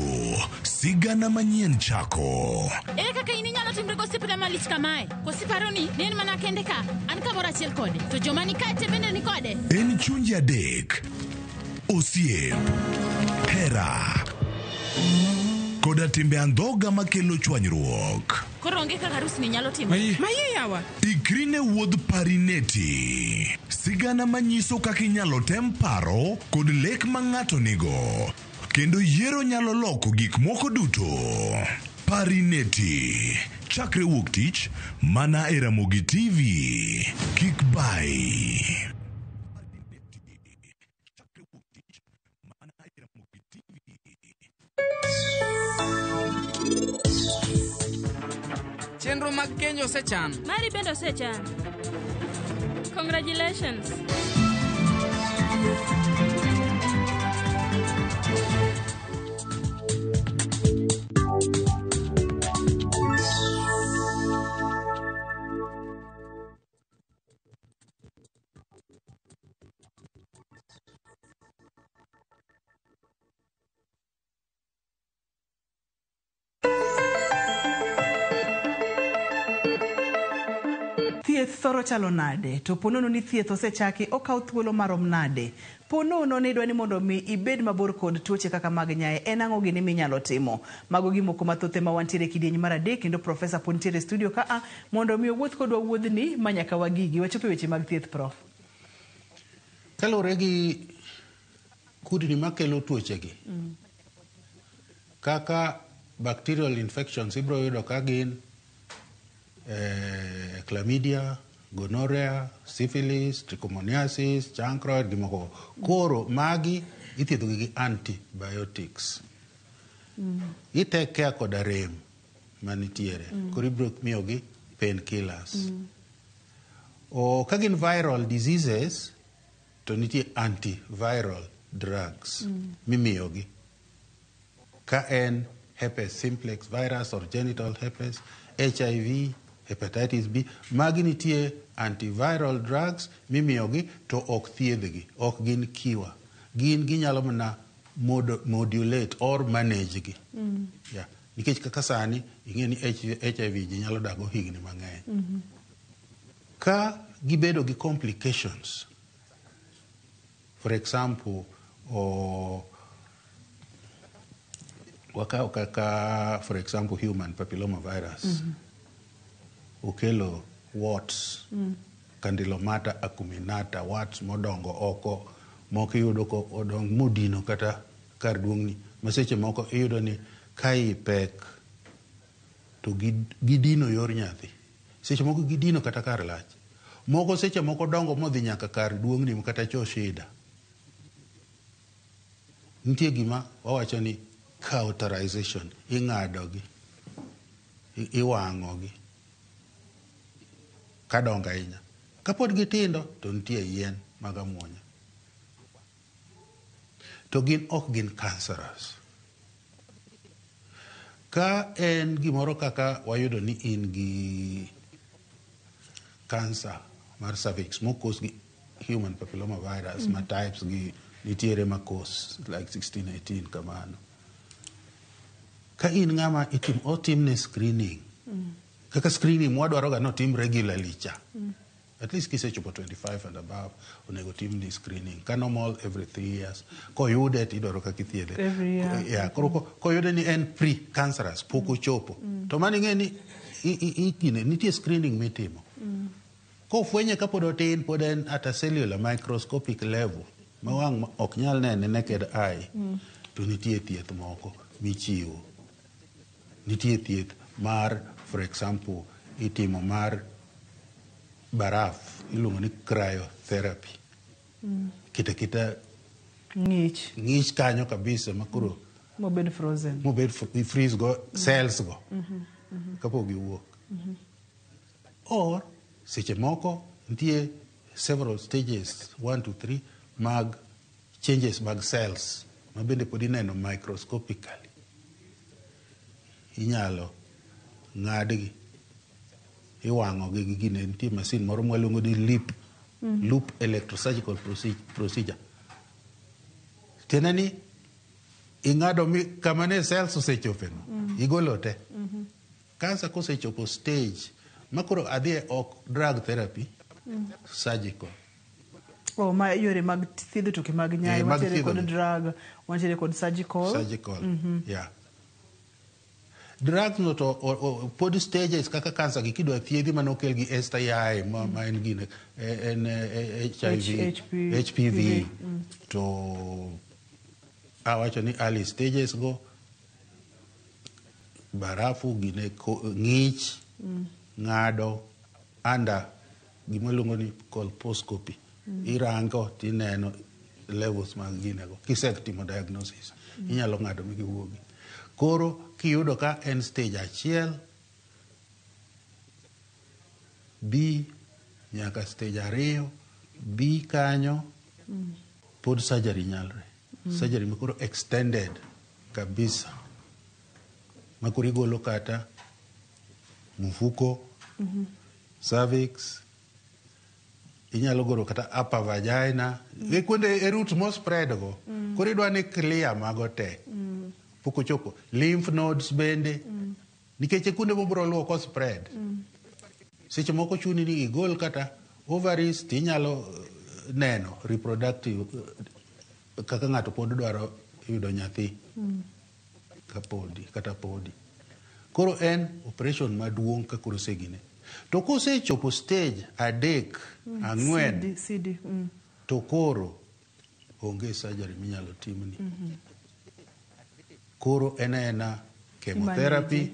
sigana manyien chako. Ere kaka in inyalo timri gosiepna malich kamae? Koso iparo ni ne en mana kende ka, an kamoro achiel kode, to joma ni kae te bende ni kode? En chunje adek, osiep, hera, koda timbe andhoga makelo chwanyruok. Koro onge kaka arusni nyalo timore. Mayie yawa. Ikri ne wuodh Parineti, sigana manyiso kaka inyalo tem paro kod lek ma ng'ato nigo, kendo yiero nyalo loko gik moko duto. Parineti, chakre wuok tich, mana e Ramogi TV. Kik bayi. Chenro mag keny osechan. Mari bende osechan. Congratulations. Thieth thoro chalo nade? To po nono ni thieth osechaki, okawo thuolo marom nade? Po nono ni idwa ni mondo mi ibed mabor kod tuoche kaka mag nyaye, en ang'o gini minyalo timo? Mago gimoko mathoth ema wantiere e kidieny mar adek kendo Profesa pod nitiere e studio ka a mondo mi owuoth kodwa wuodhni ma nyaka wagigi. Wachopo e weche mag thieth, Prof. Kaluwore gi kudni makelo tuochegi, kaka bacterial infections ibiro yudo ka gin eh, chlamydia, gonorrhea, syphilis, trichomoniasis, chancroid gi moko. Koro magi ithiedhogi gi antibiotics. I take care koda rem manitiere. Koro ibiro miyogi painkillers. O ka gin viral diseases to nitie antiviral drugs mimiyogi. Ka en herpes simplex virus or genital herpes, HIV, hepatitis B, magi nitie antiviral drugs mimiyogi to ok thiedhgi, ok gin cure. Gin ginyalo mana modulate or manage gi. Yeah. Nikech kaka sani ing'e ni HIV ji nyalo dago higni mang'eny. Ka gibedo gi complications, for example, o, wakaw kaka for example human papilloma virus okelo warts, condylomata acuminata, warts modongo oko, moko iyudo ko odong modino kata kar duong'ni, ma seche moko iyudo ni ka ii pek To gidino yor nyathi. Seche moko gidino kata kar lach. Moko seche moko dongo modhi nyaka kar duong'ni kata cho shida. Nitie gima wawacho ni cauterization, ing'adogi, iwang'ogi kadongo ahinya. Kapod gitindo to nitie yien mag amuonya. To gin ok gin cancerous. Ka en gimoro kaka wayudo ni in gi cancer mar cervix mokos gi human papilloma virus ma types gi nitiere makos like 16 18 kamano. Ka in ng'ama otimne screening, kaka screening mwadwaro ga notim regularly cha. At least kisechopo 25 and above, onego timni screening. Ka normal every 3 years. Koyude to idwaro kaka ithiedhe. Every year. Yeah, koro koyude ni en pre-cancerous, pok ochopo. To mano ing'e ni gine, nitie screening mitimo. Kofwenye kapod otin, pod en at a cellular microscopic level, ma wang' ok nyal nene naked eye, to nitie thieth moko michiwo. Nitie thieth mar, for example, itimo mar baraf, iluongo ni cryotherapy. Kita kita ng'ich. Ng'ich kanyo kabisa makoro mobed frozen. Mobed freeze go cells go. Kapok giwuok. Or seche moko nitie several stages 1 to 3 mag changes mag cells ma bende pod ineno microscopically. Inyalo ng'adgi, iwang'ogi gi gine, nitie masin moro mwaluongo ni LEEP, loop electrosurgical procedure. Tiende ni ing'ado mi kama ne cells osechope no, igolo te. Kansa kosechopo stage ma koro adhi ok drug therapy, surgical. Oh, ma yore mag thiedho tuoche mag nyayo, mag wantiere kod thiedho. drug, wantiere kod surgical. Surgical, yeah. Drugs no to pod stages kaka kansa gi kidwa thiedhi manokel gi STI ma en gine, en HIV, HPV. HPV. To awacho ni early stages go barafu gine ng'ich, ng'ado under gima iluongo ni colposcopy. Irango tineno levels mag ginego. Kisetimo diagnosis, inyalo ng'ado mi giwuogi. Koro kiyudo ka en stage 1, B nyaka stage 2, B kanyo, pod surgery nyalre. Surgery makoro extended kabisa. Makoro igolo kata mfuko, cervix, inyalo golo kata upper vagina, e kuonde e route mo spread go. Koro idwa ni clear mago te. Pok ochopo. Lymph nodes bende. Nikech e kuonde mobiro luwo ko spread. Seche moko chuni ni igol kata ovaries tinyalo neno reproductive kaka ng'ato pod dwaro yudo nyathi. Kapodi, kata podi. Koro en operation maduong' ka koro osegine. To kosechopo stage 3, 4, CD, CD. To koro onge surgery minyalo timni. Koro en aena chemotherapy,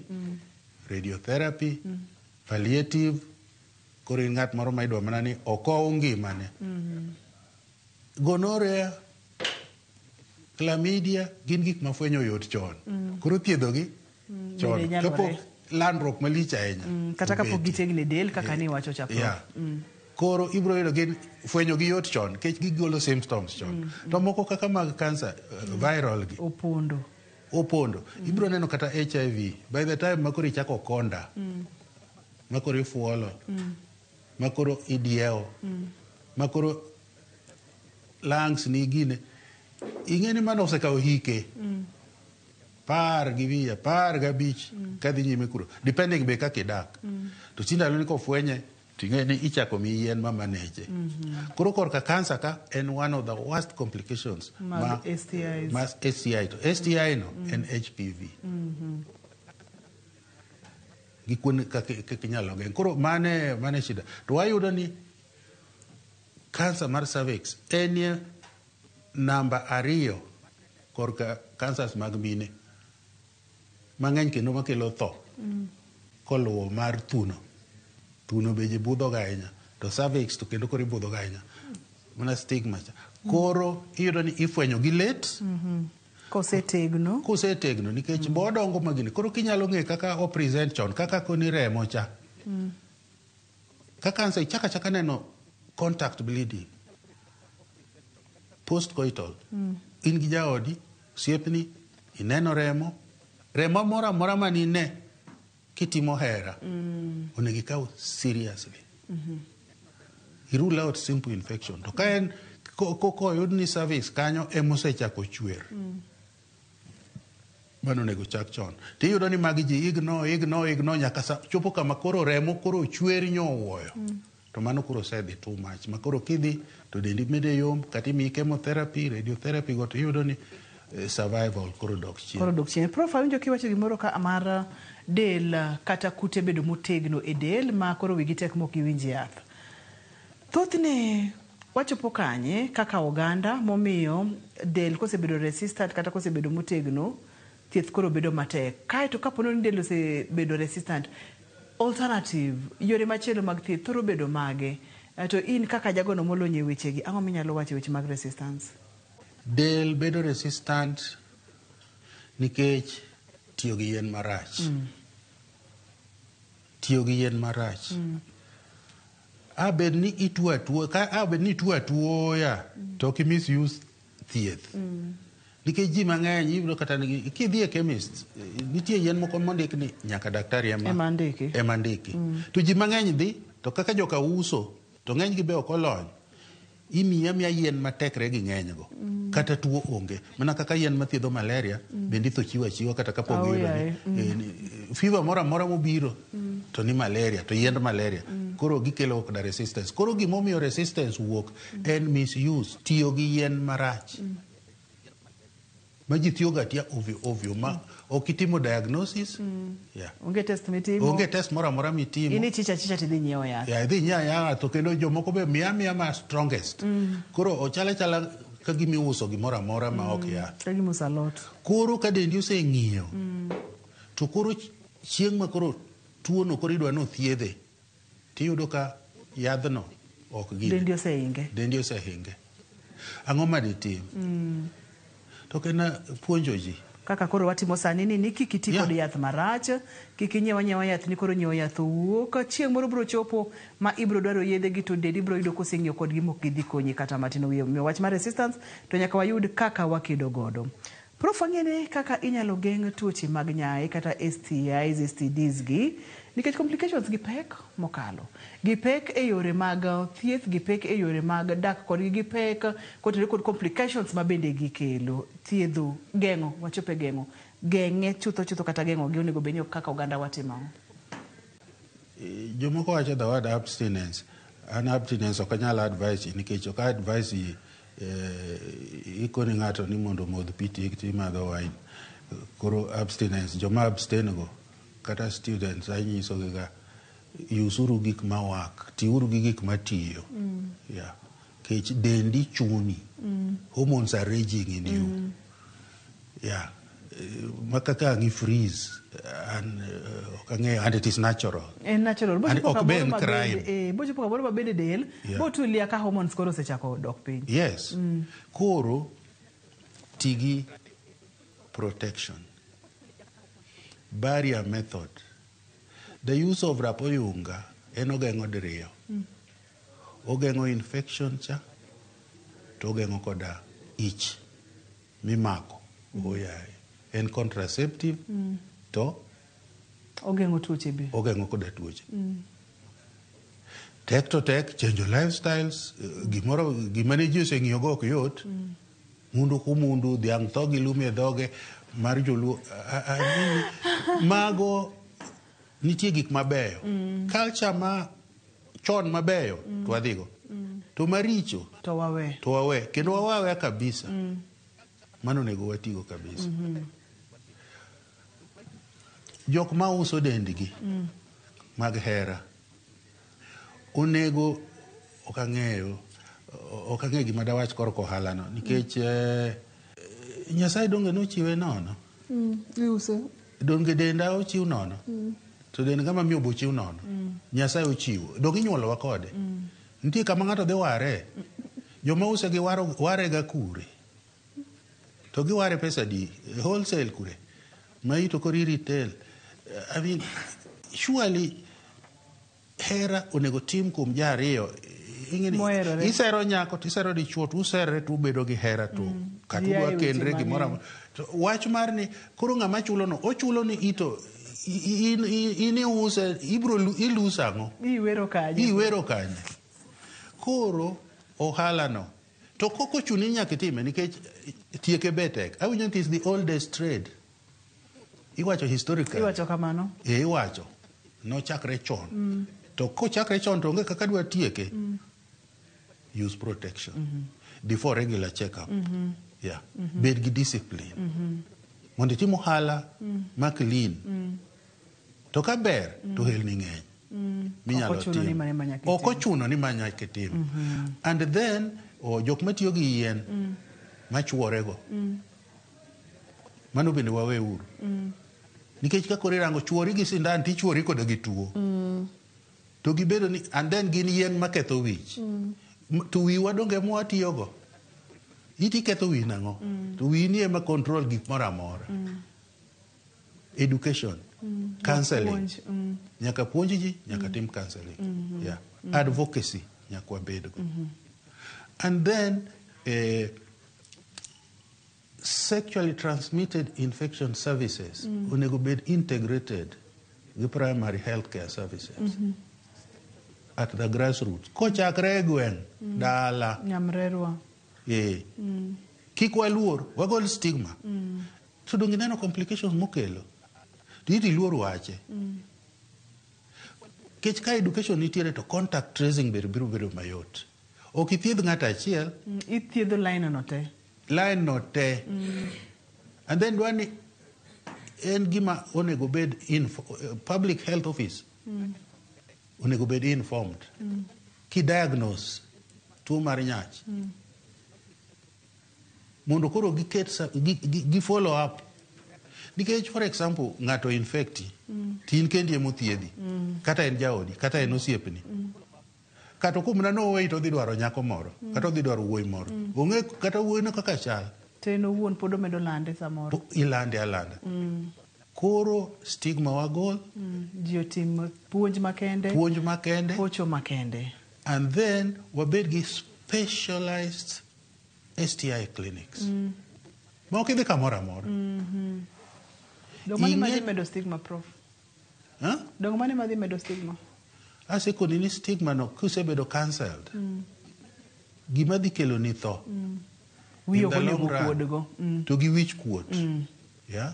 radiotherapy, palliative. Koro in ng'at moro ma idwa mana ni okow ngimane. Gonorrhea, chlamydia gin gik ma fwenyo yot chon. Koro thiedhogi chon. Bende nyalore. Kapok landruok malich ahinya. Kata kapok Obet. gitegno e del kaka ni iwacho cha, Prof. Yeah. Koro ibiro yudo gin fwenyo gi yot chon nikech gigolo symptoms chon. To moko kaka mag cancer, viral gi. Opondo. Opondo. Ibiro neno kata HIV. By the time makoro ichako konda, makoro ifuolo, makoro idiewo, makoro lungs ni gine. Ing'e ni mano osekawo hike. 15, 15 kadhi nyime kuro. Depending be kaka idak. To chi ndalo ni kofwenye, ting'e ni ichako miyi yien ma manage. Koro korka cancer ka en one of the worst complications mag STIs. Ma STI to. STI no en HPV. Gi kuonde kaka inyalo geng'. Koro mane shida. To wayudo ni cancer mar cervix en namba 2 korka cancers mag mine. Mang'eny kendo makelo tho. Koluwo mar thuno. Thuno be ji budhoga ahinya. To cervix to kendo koro ibudhoga ahinya. Mana stigma cha. Koro iyudo ni ifwenyo gi late. Kosetegno. Kosetegno nikech bodongo magini. Koro kinyalo ng'eyo kaka o present chon, kaka koni remo cha. Ka kansa ichako achaka neno contact bleeding. Post coital. In gi jaodi, osiepni, ineno remo. Remo moro amora manine kitimo hera. Onego ikaw seriously. I rule out simple infection. To ka en koyud ni cervix kanyo emosechako chwer. Mano onego chak chon. Tiyudo ni magi ji ignore nyaka sa chopo kama koro remo koro chwer nyowuoyo. To mano koro osedhi too much. Ma koro kidhi to dendi mede yom kata imiyi chemotherapy, radiotherapy go to iyudo ni survival koro dok chien. Koro dok chien. Prof, awinjo kiwacho gimoro ka mar del kata kute bedo motegno e del ma koro wigi tek mok giwinj yath. Thothne wachopo kanye kaka oganda momiyo del kosebedo resistant kata kosebedo motegno thieth koro bedo matek. Kaeto kapo ni del osebedo resistant, alternative yore machielo mag thieth thoro bedo mage? To in kaka jagono molony e wechegi, ang'o minyalo wacho e weche mag resistance? Del bedo resistant nikech tiyo gi yien marach. Tiyo gi yien marach. Abed ni ituo atuo, ka abed ni ituo atuoya to ok misuse thieth. Nikech ji mang'eny iyudo kata kidhi e chemist nitie yien moko mondik ni nyaka daktari ema ndiki. Ema ndiki. To ji mang'eny dhi to kaka joka uso to ng'eny gi be ok olony. Imiyi amiya yien matekre gi ng'eny go. Kata tuo onge. Mana kaka yien mathiedho malaria bende itho chiwo achiwa kata kapok giyudo ni fever moro amora mobiro to ni malaria to yiend malaria. Koro gikelo koda resistance. Koro gimomiyo resistance wuok en misuse, tiyo gi yien marach. Ma ji tiyoga atiya ovyo ovyo ma ok itimo diagnosis. Yeah. Onge test mitimo. Onge test moro amora mitimo. In ichicha chicha tidhi nyiewo yath. Yeah, idhi nyiewo yath to kendo jomoko be miya miya ma strongest. Koro ochalo achala ka gima iuso gimoro amora ma ok yath. Ka gima uso alot. Koro ka dendi oseng'iyo to koro chieng' ma koro tuono koro idwa ni othiedhe tiyudo ka yadhno ok gine. Dendi osehinge. Dendi osehinge. Ang'o ma ditim? To kena puonjo ji. Kaka koro watimo sani ni kik iti kod yath marach, kik inyiew anyiewa yath ni koro nyiewo yath owuok. Chieng' moro biro chopo ma ibiro dwaro yedhe gi to dendi biro yudo koseng'iyo kodgi mok gidhi konyi kata matin. Omiyo wach mar resistance to nyaka wayud kaka wakedo godo. Prof, wang'ene kaka inyalo geng' tuoche mag nyaye kata STIs, STDs gi, nikech complications gi pek mokalo. Gi pek e yore mag thieth, gi pek e yore mag dak kodgi, gi pek kotenore kod complications ma bende gikelo. Thiedho, geng'o, wachopo e geng'o. Geng'e chutho chutho kata geng'o gi onego bed ni kaka oganda watimo ang'o? Jomoko wacho the word abstinence. An abstinence ok anyal advise nikech ok advise ikoni ng'ato ni mondo omodh pi timadho wine. Koro abstinence, joma abstain go kata students anyiso gi ga usuru gik ma work, tiuru gi gik matiyo. Yeah. Kech dendi chuni. Hormones are raging in you. Yeah. Ma kaka ang' i freeze and ok ang'eyo and it is natural. En natural. And ok be en crime. Bochopo kamoro ma bende del, botulia ka hormones koro osechako dok piny. Yes. Koro tigi protection. Barrier method. The use of rapoyunga en ogeng'o diriyo. Ogeng'o infection cha to ogeng'o koda ich mimako. Oyaye. En contraceptive to ogeng'o tuoche be. Ogeng'o koda tuoche. Tek to tek, change lifestyles, gimoro gima ne ji oseng'iyo go ok yot. Mundu ku mundu, dhiang' tho gi lum e dhoge mar joluo. Mago nitie gik mabeyo. Culture ma chon mabeyo to wadhigo. To maricho to wawe. To wawe. Kendo wawe kabisa. Mano onego watigo kabisa. Jok ma uso dendgi mag hera onego ok ang'eyo gima dawach korka ohala no nikech Nyasaye donge nochiwe nono. Iuse. Donge denda ochiw nono. To dend ng'ama miyo bochiw nono. Nyasaye ochiwo. Dong inyuolowa kode. Nitie kama ng'ato dhi ware. Joma use gi waro, ware ga kure. To giware pesa di? Wholesale kure. Ma ito koro i retail. I mean, surely hera onego tim kuom ji ariyo. Ing'eni, Moherore. Isero nyako to isero dichuo to userre to ubedo gi hera to kata Ji ae udwa weche kendre gimoro mang'eny. amora. To wach mar ni koro ng'ama chulo no ochulo ni ito in in iuse ibro iluso ang'o? Iwero kanye? Iwero kanye? Koro ohala no to kok ochuni ni nyaka itime nikech tieke be tek. Awinjo ni it is the oldest trade. Iwacho historically. Iwacho kamano. E iwacho. Nochakre chon. To kochakre chon to onge kaka dwa tieke. Use protection. Before regular checkup. Yeah. Bed gi discipline. Mondo itim ohala ma clean. To ka ber to ohelni ng'eny. Minyalo Ok ochuno ni tim. mane ma nyaka Ok itim. ochuno ni ma nyaka itim. And then jok matiyo gi yien machuorego. Mano bende waweuru. Nikech ka koro irango chuori gi sindan tichuori koda gi tuo. To gibedo ni and then gin yien maketho wich. To wiwa donge ema watiyogo. Iti ketho wiyi nang'o? To wiyi ni ema control gik moro amora. Education, counseling. Puonj. Nyaka puonj ji, nyaka tim counseling. Yeah. Advocacy nyaka wabedgo. And then sexually transmitted infection services onego bed integrated gi primary health care services at the grassroots. Kochakre e gweng', dala. Nyamrerwa. Eh. Kik waluor, wagol stigma. To donge ineno complications mokelo? To iti iluor wache. Nikech ka education nitiere to contact tracing bende biro bedo mayot. Ok ithiedh ng'ato achiel, Ithiedho line no te. Line no te. And then dwani en gima onego bed public health office onego bed informed. Ki diagnose tuo mar nyach. Mondo koro giket gi follow up. Nikech for example ng'ato infecti, to in kendi emothiedhi. Kata en jaodi, kata en osiepni. Kata kumna noweyi to odhi dwaro nyako moro, kata odhi dwaro wuoyi moro. Ong'e kata wuoyi no kaka chal. To en owuon pod omedo lande samoro. Ilande alanda. Koro stigma wagol. Ji otim puonj makende. Puonj makende. Hocho makende. And then wabed gi specialized STI clinics. Ma ok idhi kamoro amora. Dong mane madhi medo stigma, Prof? Huh? Dong mane madhi medo stigma? Asekoni ni stigma no kisebedo cancelled. Gima dhi kelo ni tho. Wiyi In ok the long onego run. kuodgo. To gi wich kuot. Yeah?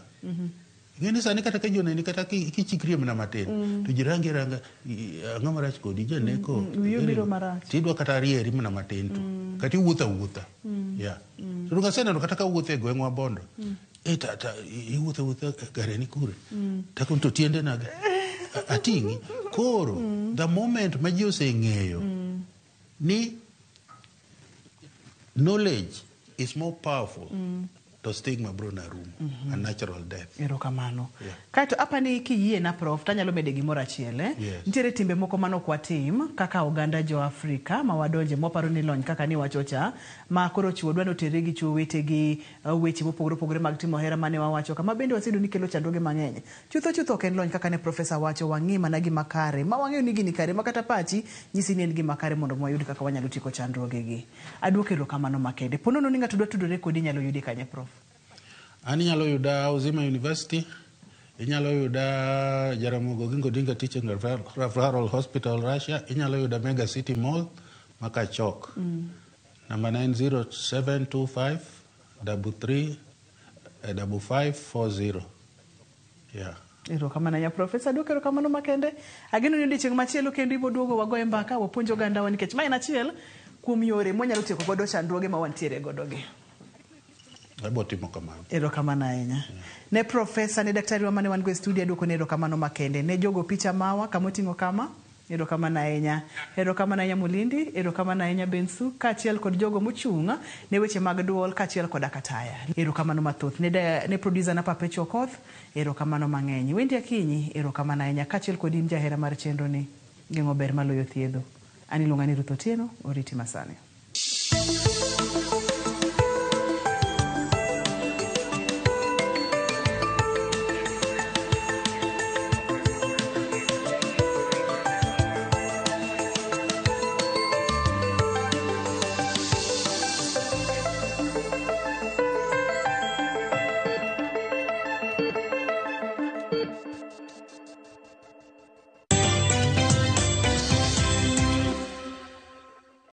Ing'e ni sani kata ka ji oneni kata kichikrie mana matin to ji rangi aranga, ang'o marach kodi janeko. Wiyi obiro marach. Tidwa kata rieri mana matin to. Kata iwuotho awuotha. Yeah. To donge aseneno kata ka wuotho e gweng'wa Bondo. E ta iwuotho awuotha gare ni kure. Takon to tiende nade. Ating'i. Koro the moment ma ji oseng'eyo ni knowledge is more powerful to stigma bro na rumo. A natural death. Erokamano. Yeah. Kaeto apani kiyie na Prof, tanyalo mede gimoro achiel, eh? Yes. Nitiere timbe moko manok watim kaka oganda jo Afrika ma wadonje mwaparo ni lony kaka ni wacho cha ma koro chwo dwa noterre gi chwo wetegi weche mopogore opogore mag timo hera mane wawacho kama bende waseyudo ni kelo chandruoge mang'eny. Chutho chutho ok en lony kaka ne profesa wacho wang'i mana gima kare ma wang'eyo ni gini kare ma kata pachi nyisi ni en gima kare mondo wayud kaka wanyalo tieko chandruoge gi. Aduoko erokamano makende. Po nono ni ng'ato dwa tudore kodi inyalo yudi kanye Prof? An inyalo yuda Uzima University, inyalo yuda Jaramogi Oginga Odinga Teaching Referral Hospital Russia, inyalo yuda Mega City Mall Makachok. Namba na en 0725 33 5540. Yeah. Erokamano ahinya Profesa, aduoko erokamano makende. Ageno ni odiochieng' machielo kendo ibo duogo wagoye mbaka wapuonj ogandawa nikech ma en achiel kuom yore mwanyalo tieko godo chandruoge ma wantiere godo gi. Abo timo kamano. Erokamano ahinya. Ne profesa, ne daktari wa mane wan go e studio aduoko ne erokamano makende. Ne jogo picha mawa kama oting'o kama. Erokamano ahinya. Erokamano ahinya Mulindi, erokamano ahinya Bensu, kaachiel kod jogo mochung' ne weche mag duol kaachiel koda kataya. Erokamano mathoth ne, ne producer na Perpetual Okoth, erokamano mang'eny. Wendy Akinyi, erokamano ahinya kaachiel kod in jahera mar chenro ni. Geng'o ber maloyo thiedho. An iluonga ni Ruth Otieno, oriti masani.